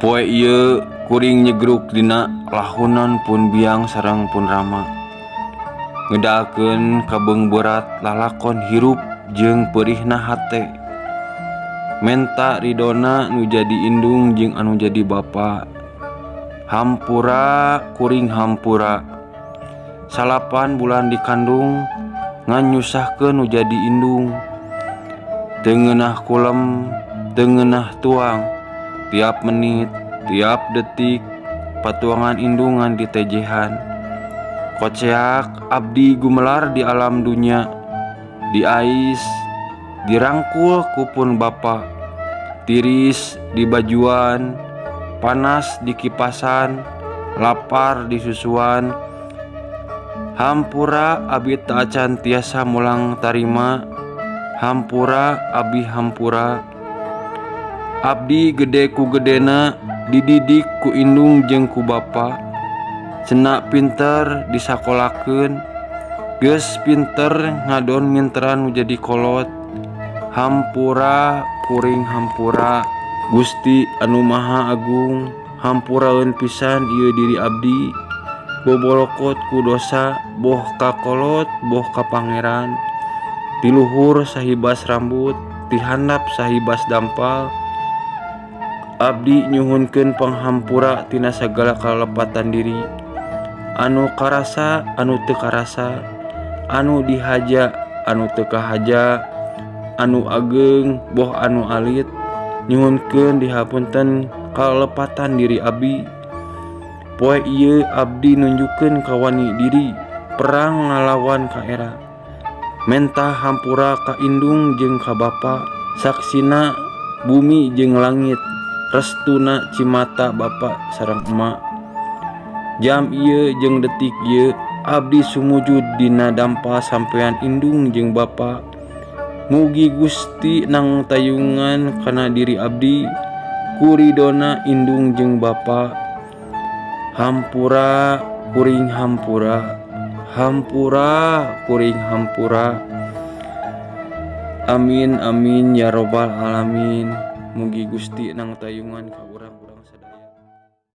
Poe ieu kuring nyegruk dina lahunan pun biang sareng pun rama. Ngedalkeun kabeungberat lalakon hirup jeung peurihna hate. Menta ridona nu jadi indung jeung anu jadi bapa. Hampura kuring hampura. 9 bulan dikandung ngan nyusahkeun nu jadi indung. Teu ngeunah kulem, teu ngeunah tuang. Tiap menit, tiap detik patuangan indung ngan ditejehan. Koceak abdi gumelar di alam dunya, diais, dirangkul ku pun bapa. Tiris di bajuan, panas di kipasan, lapar di susuan. Hampura abi teu acan tiasa mulang tarima. Hampura abi hampura. Abdi gede ku gedena dididik ku indung jeung ku bapa. Cenah pinter disakolakeun, geus pinter ngadon minteran nu jadi kolot. Hampura kuring hampura. Gusti anu Maha Agung, hampuraeun pisan ieu diri abdi. Bobolokot ku dosa boh ka kolot boh ka pangeran. Ti luhur sahibas rambut, ti handap sahibas dampal. Abdi nyuhunkeun panghampura tina sagala kalepatan diri. Anu karasa, anu teu karasa, anu dihaja, anu teu kahaja, anu ageng boh anu alit, nyuhunkeun dihapunten kalepatan diri abdi. Poe ieu abdi nunjukkeun kawani diri perang ngalawan ka era. Menta hampura ka indung jeung ka bapa, saksina bumi jeung langit, restuna cimata bapa sareng emak. Jam ieu jeung detik ieu abdi sumujud dina dampa sampean indung jeung bapa. Mugi Gusti nang tayungan kana diri abdi, kuridona indung jeung bapa. Hampura kuring hampura, hampura kuring hampura. Amin amin ya robbal alamin. Mugi Gusti nang tayungan ka urang.